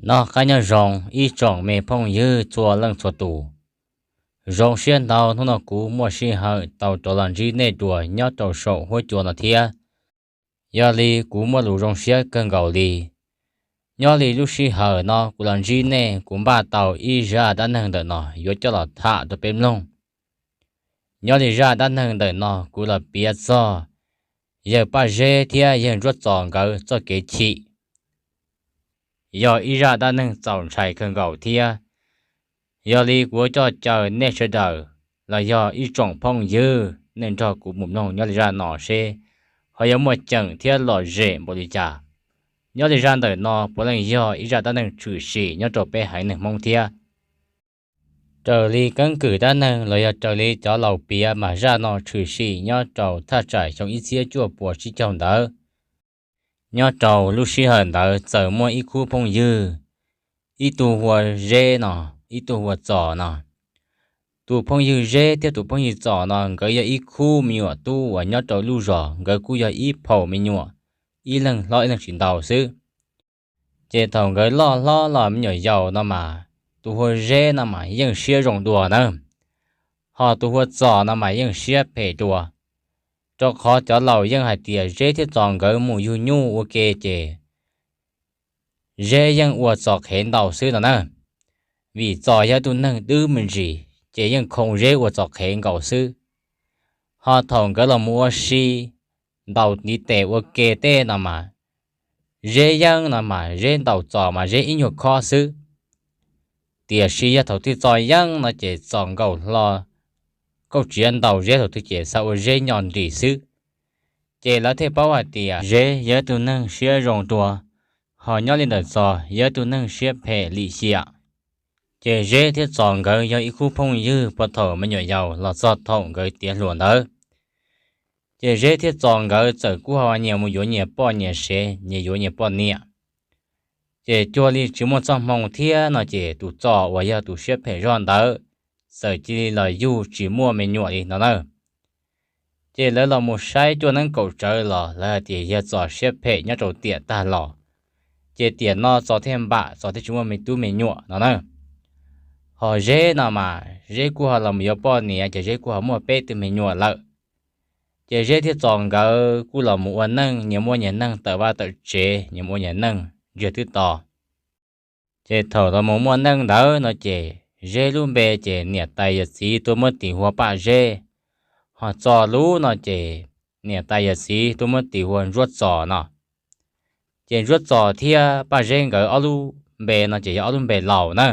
Noj qab nyob zoo ib tsoom me phooj ywg txhua leej txhua tus. Zoo siab ntau hnub no kuv muaj sij hawm tau rov los ntsib nej dua nyob rau saum huab cua no thiab. Yog li kuv muaj lus zoo siab kawg nkaus li. Nyob li lub sij hawm no kuv los ntsib nej, kuv npaj tau ib zaj dab neeg ntawm no yuav coj los tham rau peb mloog. Nyob li zaj dab neeg ntawm no kuv los piav txog yawg Paj Zeb thiab yawg Ntsuab Txos nkawd txoj kev chim. Yog ib zaj dab neeg txaus ntshai kawg nkaus thiab. Yog li kuv yuav coj caw nej sawv daws los yog ib tsoom phooj ywg nej nrog kuv mus mloog nyob li zaj no seb ho yuav muaj ceem thiab lom zem npaum li cas. Nyob li zaj ntawm no puav leej yog ib zaj dab neeg tshwm sim nyob rau peb haiv neeg Hmoob thiab. Raws li keeb kwm dab neeg los yog raws li cov laus piav mas zaj no tshwm sim nyob rau thaj tsam xyoo ib txhiab cuaj puas tsib caug ntawd. Nyob rau lub sij hawm ntawd txawm muaj ib khub phooj ywg, ib tug hu ua Zeb no, ib tug hu ua Txos no. Tus phooj ywg Zeb thiab tus phooj ywg Txos no nkawd yog ib khub me nyuam tub uas nyob rau lub zos, nkawd kuj yog ib phaum me nyuam, ib leeg hlob ib leeg tsis ntau xwb. Ces thaum nkawd loj hlob los me nyuam yaus no mas, tus hu ua Zeb no mas yeej siab zoo dua na, ho tus hu ua Txos no mas yeej siab phem dua. Rau qhov cov laus yeej hais tias Zeb thiab Txos nkawd mus yug nyuj ua ke ces Zeb yeej ua Txos qhev ntaus xwb no na. Vim Txos yog tus neeg dwb me ntsis ces yeej khoo Zeb ua Txos qhev nkaus xwb. Ho thaum nkawd los mus ua si ntaus ntiv tes ua ke tej no mas, Zeb yeej no mas Zeb ntaus Txos mas Zeb ib nyuag khob xwb. Tiam sis yog thaum twg Txos yeej no ces Txos nkaus hlo kauj tsiav ntaus Zeb thaum twg ces xav ua Zeb nyo nris xwb. Ces lawv thiaj paub hais tias Zeb yog ib tug neeg siab zoo dua, ho nyob li ntawm Txos yog ib tug neeg siab phem lim hiam. Ces Zeb thiab Txos nkawd yog ib khub phooj ywg puag thaum me nyuam yaus los txog thaum nkawd tiav hluas ntawd. Ces Zeb thiab Txos nkawd txawm kuj ho nyias mus yuav nyias poj nyias sev, nyias yuav nyias poj niam. Ces cuag li tsis muaj txoj hmoo thiab no ces tus Txos uas yog tus siab phem zog ntawd txawm cia li los yug tsis muaj me nyuam li no na. Ces lawv los mus saib cuaj neeb kaum tsawv los lawv hais tias yog Txos siab phem nyob rau tiam tag los, ces tiam no Txos thiaj npam, Txos thiaj tsis muaj me tub me nyuam no na. Ho Zeb no mas Zeb kuj ho los mus yuav poj niam ces Zeb kuj ho muaj peb tug me nyuam lawm. Ces Zeb thiab Txos nkawd kuj los mus ua neej, nyias muaj nyias neej tawm vaj tawm tsev, nyias mus ua nyias neej ntsiag twb to. Ces thaum los mus muaj neej ntawd no ces Zeb lub npe ces niam tais yawm txiv tuaj muab tis hu ua Paj Zeb, ho Txos lub no ces niam tais yawm txiv tuaj muab tis hu ua Ntsuab Txos no. Ces Ntsuab Txos thiab Paj Zeb nkawd ob lub npe no ces yog ob lub npe laus na.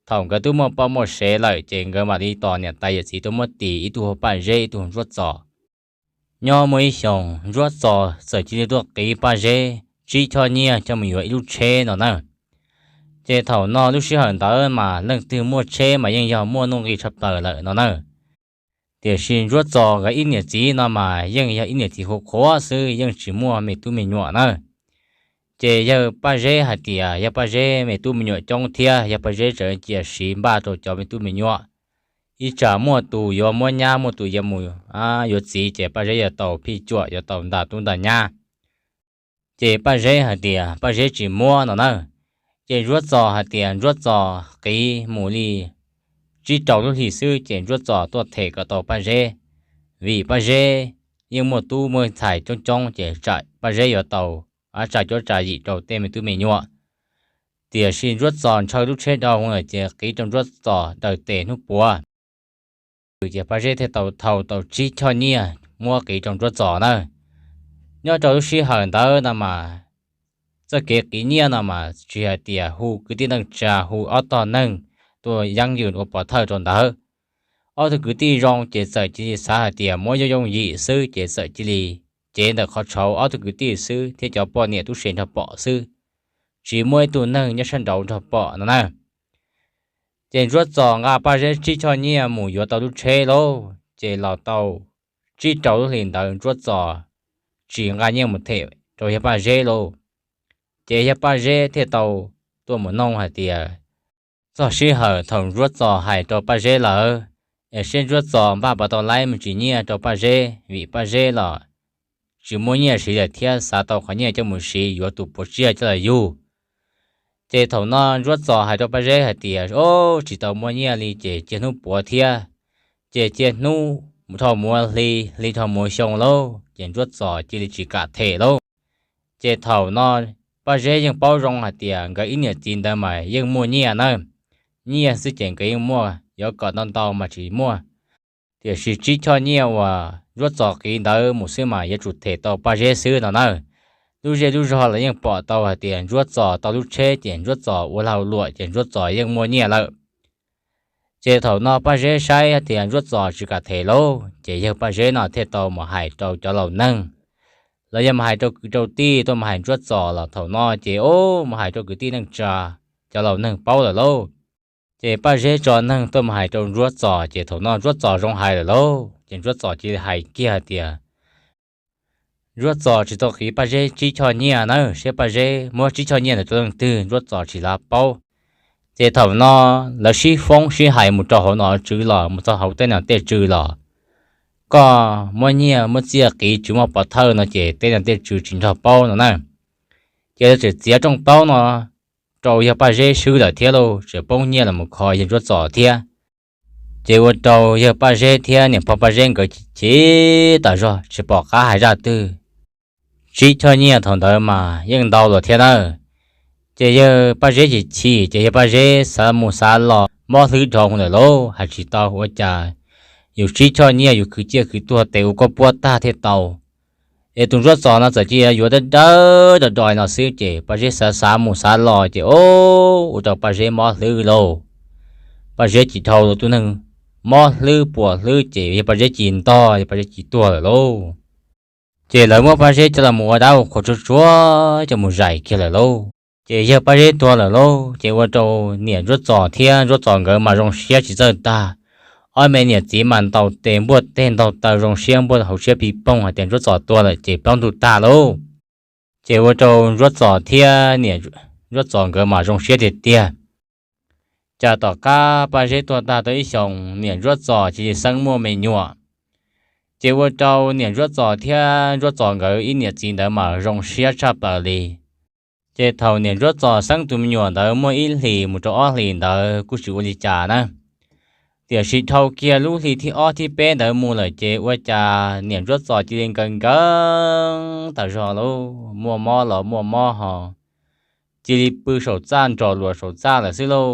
Thaum nkawd twb muaj poj muaj sev lawm ces nkawd mam li tos niam tais yawm txiv tuaj muab tis, ib tug hu Paj Zeb ib tug hu Ntsuab Txos. Nyob muaj ib xyoos Ntsuab Txos txawm cia li tuaj qiv Paj Zeb tsib choj nyiaj coj mus yuav ib lub tsheb no na. Ces thaum no lub sij hawm ntawd mas leej twg muaj tsheb mas yeej yog muaj nuj nqis tshaj plaws lawm no na. Tiam sis Ntsuab Txos nkawd ib niam txiv no mas yeej yog ib niam txiv qhuav qhuav xwb, yeej tsis muaj me tub me nyuam na. Ces yawg Paj Zeb hais tias yawg Paj Zeb me tub me nyuam coob thiab yawg Paj Zeb tseem cia siv npaj rau cov me tub me nyuam. Ib tsam muaj tus yuav muab nyab, muaj tus yuav mus yuav txiv ces Paj Zeb yuav tau phij cuam, yuav tau nta tub nta nyab. Ces Paj Zeb hais tias Paj Zeb tsis muab no na. Ces Ntsuab Txos hais tias Ntsuab Txos qiv mus li tsib rau lub hlis xwb ces Ntsuab Txos tuaj them kom tau Paj Zeb, vim Paj Zeb yeej muaj tub muaj ntxhais coob coob ces tsam Paj Zeb yuav tau tsam cuab tsam yim rau tej me tub me nyuam. Tiam sis Ntsuab Txos ntshaw lub tsheb rau hauv lawm ces qiv rau Ntsuab Txos daws tes hnub puav. Ces Paj Zeb thiaj tau thau tau tsib choj nyiaj muab qiv rau Ntsuab Txos na. Nyob rau lub sij hawm ntawd no mas, txoj kev qiv nyiaj no mas tsis hais tias hu kwv tij neej tsa, hu ob tog neeg tuaj yeeb yws ua pov thawj rau ntawd. Ob tug kwv tij zoo ces txawm cia li xav hais tias muab yooj yooj yim xwb ces txawm cia li cev ntawm qhov tshauv ob tug kwv tij xwb thiab cov poj niam tub se nrog pom xwb, tsis muaj ib tug neeg nyob sab nraud nrog pom no na. Ces Ntsuab Txos nqa Paj Zeb tsib choj nyiaj mus yuav tau lub tsheb lauj, ces los tau tsib rau lub hlis ntawd Ntsuab Txos tsis nqa nyiaj mus them rau yawg Paj Zeb lauj. Ces yawg Paj Zeb thiaj tau tuaj mus noog hais tias, txog sij hawm thaum Ntsuab Txos hais rau Paj Zeb lawm, es seb Ntsuab Txos npaj puas tau laib me ntsis nyiaj rau Paj Zeb, vim Paj Zeb los tsis muaj nyiaj siv lawm thiab xav tau qhov nyiaj coj mus siv yuav tus puas tsiaj coj los yug. Ces thaum no Ntsuab Txos hais rau Paj Zeb hais tias, Ob, tsis tau muaj nyiaj li ces cia hnub puav thiab, ces cia hnub dhau mus ua hli, hli dhau mus ua xyoo lauj. Ces Ntsuab Txos cia li tsis kam them lauj. Ces thaum no Paj Zeb yeej paub zoo hais tias nkawd ib niam txiv ntawd mas yeej muaj nyiaj na, nyiaj xwb ces nkawd yeej muaj, yuav kom ntau ntau mas tsis muaj. Tiam sis tsib choj nyiaj uas Ntsuab Txos qiv ntawd mus xwb mas yuav tsum them tau Paj Zeb xwb no na. Lub zej lub zog los yeej pom tau hais tias Ntsuab Txos tau lub tsheb ces Ntsuab Txos ua lag luam ces Ntsuab Txos yeej muaj nyiaj lawm. Ces thaum no Paj Zeb saib tias Ntsuab Txos tsis kam them lauj, ces yawg Paj Zeb no thiaj tau mus hais rau cov laus neeg, los yog mus hais rau kwv rau tij tuaj mus hais Ntsuab Txos los thaum no ces, o, mus hais rau kwv tij neej tsa, cov laus neeg paub lawm lauj. Ces Paj Zeb tso neeg tuaj mus hais rau Ntsuab Txos, ces thaum no Ntsuab Txos zoo hais lawm lauj. Ces Ntsuab Txos cia li hais kiag tias Ntsuab Txos tsis tau qiv Paj Zeb tsib choj nyiaj na, seb Paj Zeb muab tsib choj nyiaj ntawd rau leej twg Ntsuab Txos tsis lav paub. Ces thaum no lawv sib foob sib hais mus rau hauv nom tswv los mus txog hauv tej nom tej tswv los, koj muab nyiaj muab txiaj qiv tsis muaj pov thawj no ces tej nom tej tswv tsis nrog paub no na. Ces lawv txawm txiav rooj taub no rau yawg Paj Zeb swb lawm thiab lauj, tseem poob nyiaj los mus kho yawg Ntsuab Txos thiab. Ces ua rau yawg Paj Zeb thiab niam pog Paj Zeb nkawd chim tas zog tsis pom qab hais zaj twg. Tsib choj nyiaj thaum ntawd mas yeej ntau lawm thiab nawb. Ces yawg Paj Zeb chim chim ces yawg Paj Zeb xav mus xav los mob hlwb dhau lawm lauj, hais tsis tau ua cas yus tsib choj nyiaj yus khwv ciaj khwv tuag tes ua koj puab tag thiaj tau. Es tus Ntsuab Txos no txawm cia yuav dawb dawb do do no xwb ces Paj Zeb xav xav mus xav los ces, o, ua rau Paj Zeb mob hlwb lauj. Paj Zeb chim dhau lawm, tus neeg mob hlwb puas hlwb ces yawg Paj Zeb chim ntog, yawg Paj Zeb chim tuag lawm lauj. Ces lawv muab Paj Zeb coj los ua dab ua qhua tsuag tsuag coj mus zais kiag lawm lauj. Ces yawg Paj Zeb tuag lawm lauj, ces ua rau niam Ntsuab Txos thiab Ntsuab Txos nkawd mas zoo siab tsis txawj tag. Ob me niam txiv mas ntaus tes npuaj teg ntaus taw zoo siab npuaj hauv siab pig poog hais tias Ntsuab Txos tuag lawm ces plaub ntug tag lauj. Ces ua rau Ntsuab Txos thiab niam Ntsuab Txos nkawd mas zoo siab tiag tiag. Cas tom qab Paj Zeb tuag tag tau ib xyoos niam Ntsuab Txos cia li xeeb muaj me nyuam. Ces ua rau niam Ntsuab Txos thiab Ntsuab Txos nkawd ib niam txiv ntawd mas zoo siab tshaj plaws li. Ces thaum niam Ntsuab Txos xeeb tus me nyuam ntawd muaj ib hlis mus rau ob hlis ntawd kuj tsis ua li cas na. Tiam sis dhau kiag lub hli thib ob thib peb ntawd mus lawm ces ua cas niam Ntsuab Txos cia li nkees nkees tas zog lauj, muaj mob los muaj mob ho, cia li pw saum txaj nrog luag saum txaj lawm xwb lauj.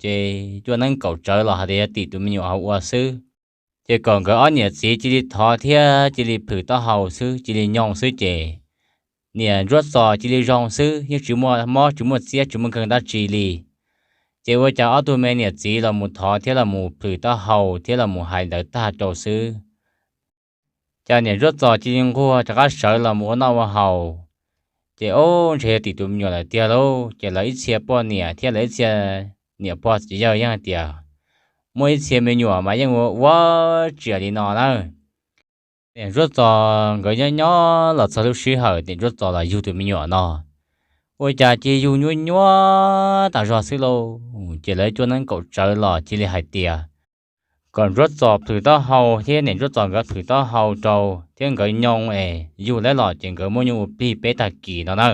Ces cua neeb kaum tsawv los hais tias yog tim tus me nyuam hauv ua xwb. Ces kom nkawd ob niam txiv cia li thov thiab cia li plhws taub hau xwb, cia li nyoog xwb ces niam Ntsuab Txos cia li zoo xwb, yeej tsis muaj mob tsis muaj txiab tsis muaj nkeeg dab tsi li. Ces ua cas ob tug me niam txiv los mus thov thiab los mus plhws taub hau thiab los mus hais ntawd tag rau xwb, cas niam Ntsuab Txos cia li nquag rov qab sawv los mus ua noj ua haus. Ces o, ntshe yog tim tus me nyuam lawm tiag lauj. Ces lawv ib txhia poj niam thiab lawv ib txhia niam pog txiv yawg yeej hais tias muaj ib txhia me nyuam mas yeej ua ua tsias li no na. Niam Ntsuab Txos nkawd nyob nyob los txog lub sij hawm niam Ntsuab Txos los yug tus me nyuam no, ua cas cia yug nyuab nyuab tas zog xwb lauj. Ces lawv cua neeb kaum tsawv los cia li hais tias kom Ntsuab Txos plhws taub hau thiab niam Ntsuab Txos nkawd plhws taub hau rau thiab nkawd nyoog es yug lawv los ces nkawd muab nyuj ua plig peb tag kis no na.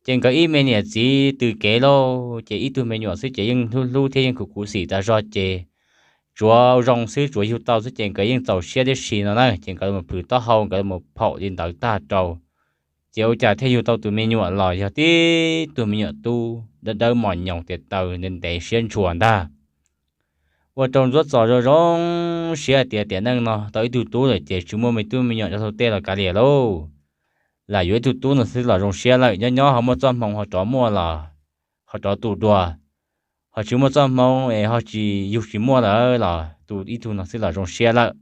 Ces nkawd ib me niam txiv tws kev lauj, ces ib tug me nyuam xwb ces yeej hlub hlub thiab yeej khuv khuv xim tas zog ces tsuav zoo xwb tsuav yug tau xwb ces nkawd yeej txaus siab tib si no na. Ces nkawd mus plhws taub hau nkawd mus phaum li ntawd tag rau, ces ua cas thiaj yug tau tus me nyuam los yog tib tug me nyuam tub dawb dawb mos nyoos tes taw ntev ntev siab ntshua ntag. Ua rau Ntsuab Txos zoo zoo siab hais tias tiam neej no tau ib tug tub lawm ces tsis muaj me tub me nyuam coj tau tej los kav liam lauj. Lam yuav ib tug tub no xwb los zoo siab lawm, nyob nyob ho muaj txoj hmoo ho rov muaj los ho rov tu dua, ho tsis muaj txoj hmoo es ho tsis yug tsis muaj lawm los tu ib tug no xwb los zoo siab lawm.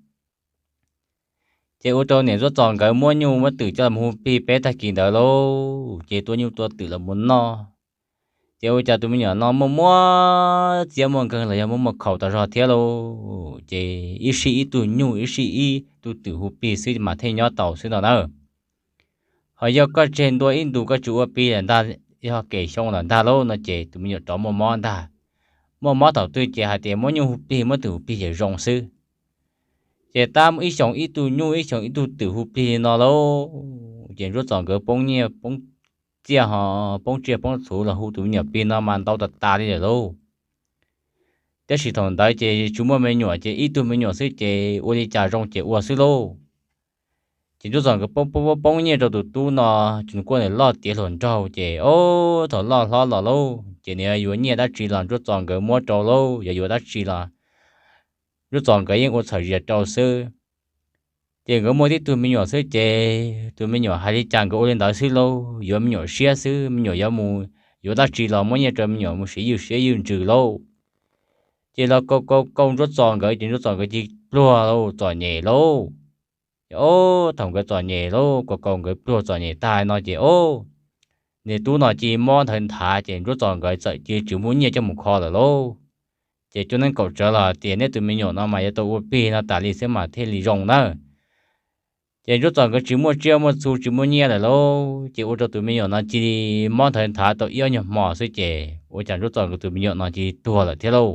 Ces ua rau niam Ntsuab Txos nkawd muab nyuj muab twm coj los hu plig peb tag kis ntawd lauj, ces tua nyuj tua twm los mus noj. Ces ua cas tus me nyuam no muaj muaj txiab muaj nkeeg los yog muaj muaj khaus tas zog thiab lauj. Ces ib sij ib tug nyuj ib sij ib tug twm hu plig xwb mas thiaj nyob tau xwb no na. Ho yog koj tseg ntua ib ntus koj tsis ua plig lawm ntag, yog kem xyoo lawm ntag lauj no ces tus me nyuam rov muaj mob ntag. Muaj mob thaum twg ces hais tias muab nyuj hu plig muab twm hu plig ces zoo xwb. Ces tab ib xyoos ib tug nyuj ib xyoos ib tug twm hu plig li no lauj, ces Ntsuab Txos nkawd poob nyiaj poob txiaj ho poob tsiaj poob txhuv los hu tus me nyuam plig no mas ntau tas tas li lawm lauj. Tab sis thaum ntawd ces tsis muaj me nyuam ces ib tug me nyuam xwb ces ua li cas zoo ces ua xwb lauj. Ces Ntsuab Txos nkawd poob poob poob nyiaj rau tus tub no, ces nws kuj nim loj tiav hluas nraug ces ob thaum loj hlob los lauj ces nws yuav nyiaj dab tsi los Ntsuab Txos nkawd muab rau lauj, yog yuav dab tsi los Ntsuab Txos nkawd yeej ua txhawm zias rau xwb. Ces nkawd muaj tib tug me nyuam xwb ces tus me nyuam hais li cas nkawd ua li ntawd xwb lauj, yuav me nyuam siab xwb, me nyuam yuav mus yuav dab tsi los muab nyiaj rau me nyuam mus siv ywj siab ywj ntsws lauj. Ces los kaus kaus kaus Ntsuab Txos nkawd ces Ntsuab Txos nkawd cia li pluag lauj, txom nyem lauj. Ces ob thaum nkawd txom nyem lauj, kaus kaus nkawd pluag txom nyem tag no ces ob niag tub no cia li mob nthawv nthav ces Ntsuab Txos nkawd txawm cia li tsis muaj nyiaj coj mus kho lawm lauj. Ces cov neeg kaum tsawv los hais tias nej tus me nyuam no mas yuav tau ua plig no tas li xwb mas thiaj li zoo nawb. Ces Ntsuab Txos nkawd tsis muaj tsiaj muaj txhu tsis muaj nyiaj lawm lauj, ces ua rau tus me nyuam no cia li mob nthawv nthav tau ib ob nyuag hmo xwb ces ua cas Ntsuab Txos nkawd tus me nyuam no cia li tuag lawm thiab lauj.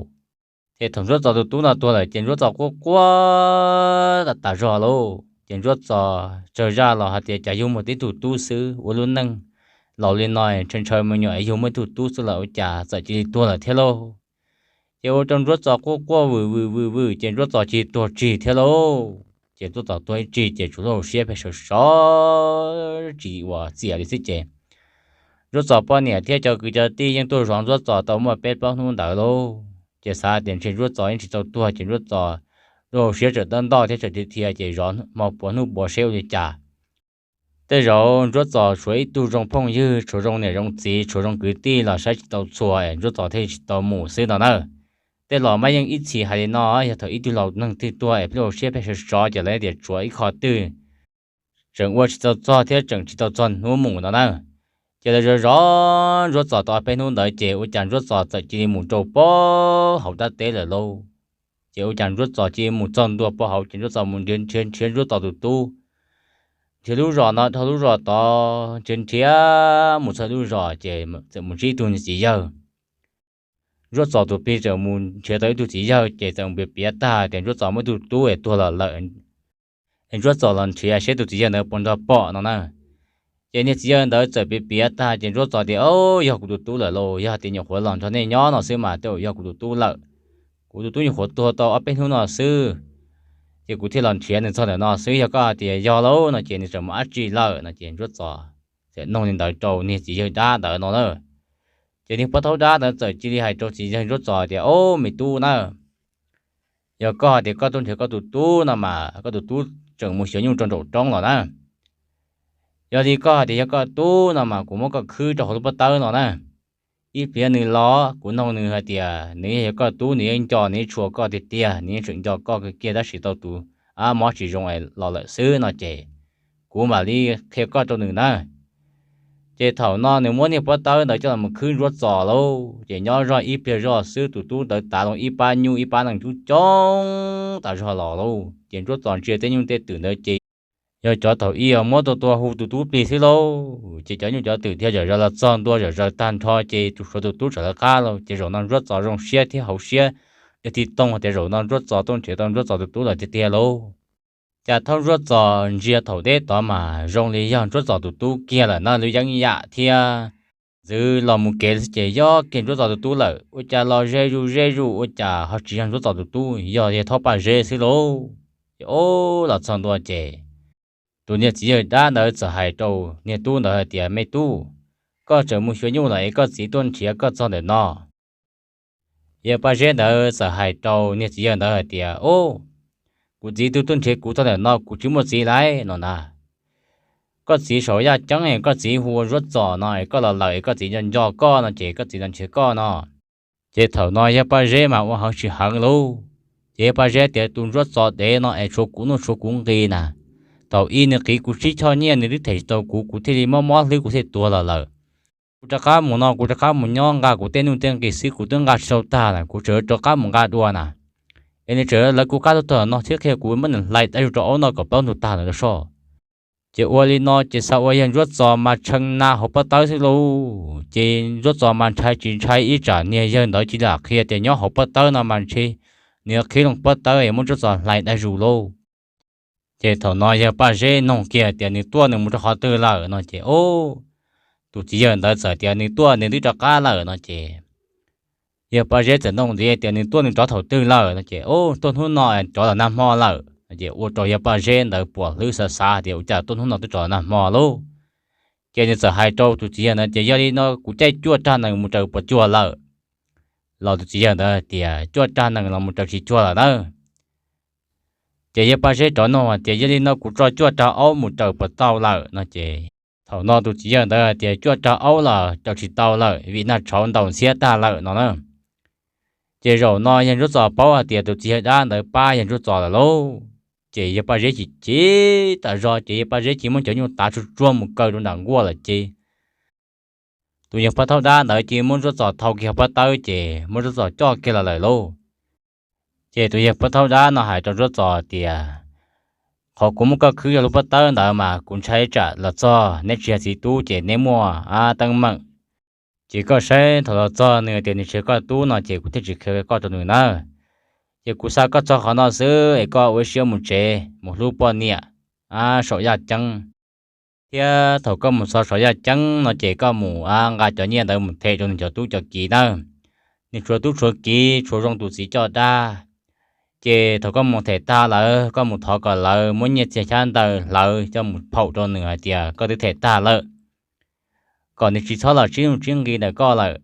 Ces thaum Ntsuab Txos tus tub no tuag lawm ces Ntsuab Txos quaj quaj tas tas zog lauj. Ces Ntsuab Txos tsawg zaj los hais tias cas yug muaj tib tug tub xwb, ua lub neej laus li no ntshaw ntshaw me nyuam yug muaj ib tug tub xwb los ua cas txawm cia li tuag lawm thiab lauj. Ces ua rau Ntsuab Txos quaj quaj vwm vwm vwm vwm ces Ntsuab Txos cia li tuag tsis thiab lauj. Ces Ntsuab Txos tuag ib tsig ces tsuas lub hauv siab pheej sov sov tsis ua txiaj li xwb ces Ntsuab Txos poj niam thiab cov kwv cov tij yeej tuaj zov Ntsuab Txos tau muaj peb plaub hnub ntawd lauj. Ces xav tias ntshe Ntsuab Txos yeej tsis tau tuag ces Ntsuab Txos lub hauv siab tseem ntoj ntoj thiab tseem dhia dhia ces zov hmo puav hnub puav seb ua li cas. Tej zaum Ntsuab Txos tshuav ib tug zoo phooj ywg, tshuav zoo niam zoo txiv, tshuav zoo kwv tij los saib tsis tau txhua es Ntsuab Txos thiaj tsis tau mus xwb no na. Tej los mas yeej ib txhis hais li no, yog thaum ib tug laus neeg twg tuag es pheej ua siab pheej sov sov ces lawv tias tshuav ib qho twg tseem ua tsis tau txog thiab tseem tsis tau txog hnub mus no na. Ces lawv zov zov Ntsuab Txos tau peb hnub ntawd ces ua cas Ntsuab Txos txawm cia li mus rau pem hauv dab teb lawm lauj. Ces ua cas Ntsuab Txos cia li mus txog ntua pem hauv ces Ntsuab Txos mus nrhiav nrhiav nrhiav Ntsuab Txos tus tub, nrhiav lub zos no dhau lub zos tod, nrhiav nrhiav mus txog lub zos ces txawm mus ntsib ib tug niag txiv yawg. Ntsuab Txos tus plig txawm mus nrhiav tau ib tug txiv yawg ces txawm piav piav tag tias Ntsuab Txos muaj ib tug tub es tuag los lawm, es Ntsuab Txos los nrhiav seb tus txiv yawg ntawd puas nrog pom no na. Ces niag txiv yawg ntawd txawm piav piav tag ces Ntsuab Txos tias, Au, yog kuv tus tub lawm lauj, yog tias nyuam qhuav los nrog nej nyob no xwb mas tej zaum yog kuv tus tub lawm. Kuv tus tub nyuam qhuav tuag tau ob peb hnub no xwb, ces kuv thiaj los nrhiav nws txog ntawm no xwb, yog koj hais tias yog lauj no ces nws tseem mus dab tsi lawm no ces Ntsuab Txos txawm nug li ntawd rau niag txiv yawg dab ntawd no na. Ces niag pog thaub dab ntawd txawm cia li hais rau txiv yawg Ntsuab Txos tias, Au, me tub na, yog koj hais tias koj tuaj nrhiav koj tus tub no mas koj tus tub tseem mus xyuas nyuj rau nraum roob los na. Yog li koj hais tias yog koj tub no mas kuv muab koj khwb rau hauv lub pob tawb no na. Ib pliag nws los kuv noog nws hais tias nws yog koj tub nws yeej nco nws yeej tshua koj tiag tiag, nws yeej tseem nco koj kiag tab sis tau tus ab mob tsis zoo es los lawm xwb no ces kuv mam li qhia koj rau nws na. Ces thaum no nws muab niag pob tawb ntawd coj los khwb Ntsuab Txos lauj, ces nyob zoj ib pliag zoj xwb tus tub ntawd tav loo ib pab nyuj ib pab nees coob coob tas zog los lauj. Ces Ntsuab Txos ntsia tej nyuj tej twm ntawd ces yog cov thaum ub muab tua tua hu tus tub plig xwb lauj. Ces cov nyuj cov twm thiaj zom zaws los txog ntua zom zaws tag nrho ces tus suav tus tub tseem lawv qab lauj. Ces zaum no Ntsuab Txos zoo siab thiab hauv siab yog tig toog tias zaum no Ntsuab Txos tuaj nrhiav tau Ntsuab Txos tus tub lawm tiag tiag lauj. Cas thaum Ntsuab Txos ntsia thaum deb tod mas zoo li yog Ntsuab Txos tus tub kiag lawm na, lub yeeb yam thiab ntxwv los mus kev ces yog kiag Ntsuab Txos tus tub lawm. Ua cas los ze zuj ze zuj ua cas ho tsis yog Ntsuab Txos tus tub, yog yawg Thaub Paj Zeb xwb lauj. Ces ob los txog ntua ces tus niag txiv yawg dab ntawd txawm hais rau niag tub ntawd hais tias, Me tub, koj tseem mus xyuas nyuj los es koj txiv tuaj nrhiav koj txog ntawm no? Yawg Paj Zeb ntawd txawm hais rau niag txiv yawg ntawd hais tias, Au, kuv txiv twb tuaj nrhiav kuv txog ntawm no, kuv tsis muaj txiv lawm no na. Koj txiv saum yaj ceeb es koj txiv hu ua Ntsuab Txos no es koj los lawm es koj txiv nco nco koj no ces koj txiv los nrhiav koj no. Ces thaum no yawg Paj Zeb mas ua heev tsis heev lauj. Ces yawg Paj Zeb tias, Tus Ntsuab Txos dev no es tshuav kuv nuj tshuav kuv nqi na. Thaum ub nws qiv kuv tsib choj nyiaj nws twb them tsis tau kuv, kuv thiaj li mob mob hlwb kuv thiaj tuag los lawm. Kuv rov qab mus no kuv rov qab mus nyob nqa kuv tej nuj tej nqi xwb, kuv twb nqa tsis tau tag na, kuv tseem rov qab mus nqa dua na. Es nws tseem lawv kuv qab tuaj txog no thiab qhia kuv muab nws hlais dab zuj rau aub noj kom plaub ntug tag ntawd soj. Ces ua li no ces xav ua yawg Ntsuab Txos mas tshee na hauv pob tawb xwb lauj. Ces Ntsuab Txos mas ntshai tsis ntshai ib tsam niag yawg ntawd cia li qhia tias nyob hauv pob tawb no mas ntshe nws yuav qhib loo pob tawb es muab Ntsuab Txos hlais dab zuj lauj. Ces thaum no yawg Paj Zeb noog kiag tias nws tuaj nws mus rau qhov twg lawm no ces, Au, tus txiv yawg ntawd txawm tias nws tuaj nws twb rov qab lawm no ces yawg Paj Zeb txawm nug ntxiv tias nws tuaj nws rov thaum twg lawm no ces, Ub, tuaj hnub no rov los nag hmo lawm no ces ua rau yawg Paj Zeb ntawd puas hlwb xav xav tias ua cas tuaj hnub no twb rov los nag hmo lauj. Ces nws txawm hais rau tus txiv yawg ntawd tias, Yog li no kuv caij cuaj rag nees mus raws puas tsuag lawm? Los tus txiv yawg ntawd tias, Cuaj rag nees los mus raws tsis tsuag lawm na. Ces yawg Paj Zeb rov nug hais tias, Yog li no kuv tso cuaj rag aub mus raws puas tau lawm no ces thaum no tus txiv yawg ntawd hais tias, Cuaj rag aub los raws tsis tau lawm vim nag tshauv ntaus ntxhiab tag lawm no na. Ces zaum no yawg Ntsuab Txos paub hais tias tus txiv yawg dab ntawd pab yawg Ntsuab Txos lawm lauj. Ces yawg Paj Zeb chim chim tas zog ces yawg Paj Zeb cia muab cov nyuj tav tsuag tsuag mus kaw rau nram nkuaj lawm ces tus yawg Paj Thaub dab ntawd cia muab Ntsuab Txos thau kiag hauv pob tawb ces muab Ntsuab Txos coj kiag los lawm lauj. Ces tus yawg Paj Thaub dab no hais rau Ntsuab Txos tias, Qhov kuv muab koj khwb yog lub pob tawb ntawd mas kuv ntshai tsam los txog neb tsis yog txiv tub ces neb muaj teeb meem. Ces koj saib thaum los txog nws tias nws tsis yog koj tub no ces kuv thiaj tsis qhia koj rau nws na. Ces kuv xa koj txog qhov no xwb es koj ua ib siab mus tsev mus hlub poj niam saum yaj ceeb, thiab thaum koj mus txog saum yaj ceeb no ces koj mus nqa cov nyiaj ntawd mus them rau nws cov tub cov kiv na. Nws tshuav tub tshuav kiv tshuav zoo tus txiv coj dab. Ces thaum koj mus them tag lawm koj mus thov kom lawv muab nyiaj txiag xyab ntawv hlawv coj mus phaum rau nws hais tias koj twb them tag lawm, kom nws tsis txhob los tsib nuj tsib nqi ntawm koj lawm.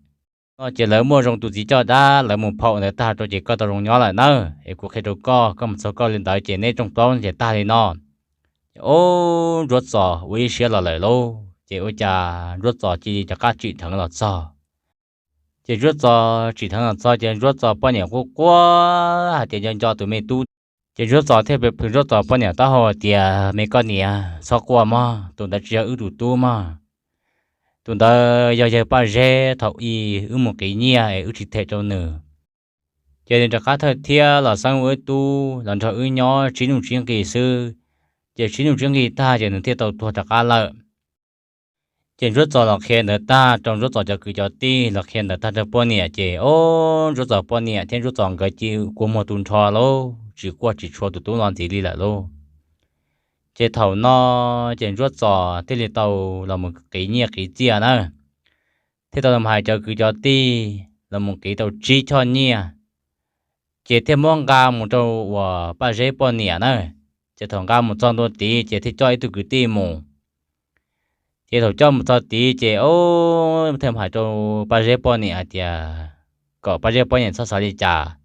No ces lawv muaj zoo tus txiv coj dab lawv mus phaum ntawd tag rau ces koj tau zoo nyob lawm nawb. Es kuv qhia rau koj, koj mus txog koj li ntawd ces neb rooj plaub ces tag li no. Ces ub, Ntsuab Txos ua ib siab los lawm lauj. Ces ua cas Ntsuab Txos cia li rov qab tsim dheev los txog. Ces Ntsuab Txos tsim dheev los txog ces Ntsuab Txos poj niam quaj quaj hais tias nco nco tus me tub. Ces Ntsuab Txos thiaj plhws Ntsuab Txos poj niam taub hau hais tias, Me koj niam, txhob quaj mog, tus ntawd tsis yog wb tus tub mog. Tus ntawd yog yawg Paj Zeb thaum ub wb mus qiv nyiaj es wb tsis them rau nws. Ces nws rov qab thawj thiab los xeeb wb tub los nrog wb nyob tsib nuj tsib nqis xwb. Ces tsib nuj tsib nqis tag ces nws thiaj tau tuag rov qab lawm. Ces Ntsuab Txos los qhia ntawd tag rau Ntsuab Txos cov kwv cov tij, los qhia ntawd tag rau poj niam ces, ob, Ntsuab Txos poj niam thiab Ntsuab Txos nkawd cia kua muag tu nrho lauj, tsis quaj tsis tshua tus tub no ntxiv li lawm lauj. Ces thaum no ces Ntsuab Txos thiaj li tau los mus qiv nyiaj qiv txiaj na, thiaj tau los hais cov kwv cov tij los mus qiv tau tsib choj nyiaj, ces thiaj muab nqa mus rau uas Paj Zeb poj niam na. Ces thaum nqa mus txog ntua tid ces thiaj coj ib tug kwv tij mus. Ces thaum coj mus txog tid ces, ob, thiaj hais rau Paj Zeb poj niam hais tias kom Paj Zeb poj niam txhob xav li cas.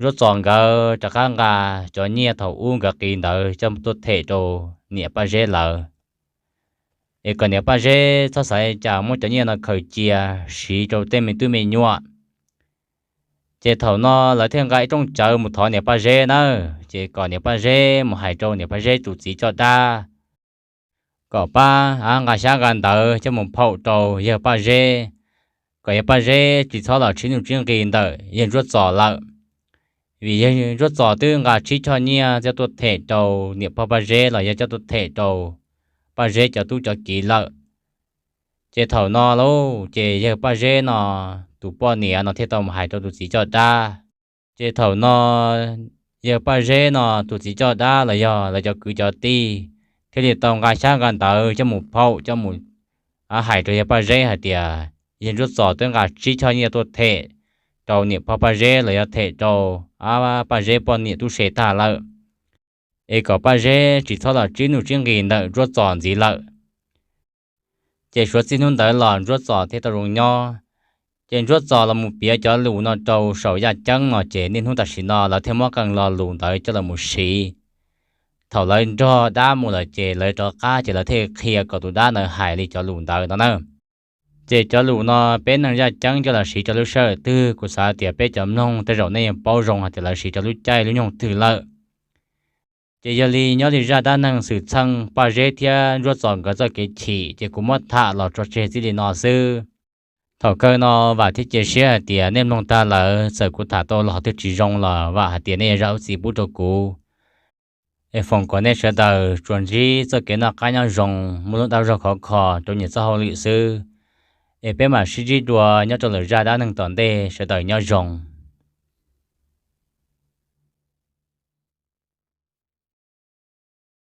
Ntsuab Txos nkawd rov qab nqa cov nyiaj thaum ub nkawd qiv ntawd coj tuaj them rau niam Paj Zeb lawv, es kom niam Paj Zeb txhob xav li cas, muab cov nyiaj no khaws cia siv rau tej me tub me nyuam. Ces thaum no lawv thiaj nqa ib rooj cawv mus thov niam Paj Zeb na, ces kom niam Paj Zeb mus hais rau niam Paj Zeb tus txiv coj dab kom pab nqa xyab nqa ntawv coj mus phaum rau yawg Paj Zeb, kom yawg Paj Zeb tsis txhob los tsib nuj tsib nqis ntawm yawg Ntsuab Txos lawm. Vim yawg Ntsuab Txos twb nqa tsib choj nyiaj coj tuaj them rau niam pog Paj Zeb los yog coj tuaj them rau Paj Zeb cov tub cov kiv lawm. Ces thaum no lauj, ces yawg Paj Zeb no tus poj niam no thiaj tau mus hais rau tus txiv coj dab. Ces thaum no yawg Paj Zeb no tus txiv coj dab los yog lawv cov kwv cov tij thiaj li tau nqa xyab nqa ntawv coj mus phaum coj mus hais rau yawg Paj Zeb hais tias yawg Ntsuab Txos twb nqa tsib choj nyiaj tuaj them rau niam pog Paj Zeb los yog them rau Paj Zeb poj niam tub se tag lawm, es kom Paj Zeb tsis txhob los tsib nuj tsib nqis ntawm Ntsuab Txos ntxiv lawm. Ces suav txij hnub ntawd los Ntsuab Txos thiaj tau zoo nyob. Ces Ntsuab Txos los mus piav cov lus no rau saum yaj ceeb no ces niaj hnub tam sim no lawv thiaj muab qee lo lus ntawd coj los mus siv. Thaum lawv nrog dab mus lawm ces lawv rov qab ces lawv thiaj qhia kom tus dab ntawd hais li cov lus ntawd no na. Ces cov lus no peb neeg yaj ceeb coj los siv rau lub sij hawm twg kuv xav tias peb cov mloog tej zaum nej yeej paub zoo hais tias lawv siv rau lub caij lub nyoog twg lawm. Ces yog li nyob li zaj dab neeg xwm txheej Paj Zeb thiab Ntsuab Txos nkawd txoj kev chim ces kuv muab tham los tso tseg txij li no xwb. Thaum kawg no vam thiab cia siab hais tias nej mloog tag lawm txawm kuv tham tau los twg tsis zoo los vam hais tias nej yuav zam lub txim pub rau kuv. Es foom kom nej sawv daws tsuas ntsib txoj kev noj qab nyob zoo, muaj lub dag zog khov kho rau nyias txoj hauj lwm xwb. Es peb mam sib ntsib dua nyob rau lwm zaj dab neeg tom ntej, sawv daws nyob zoo.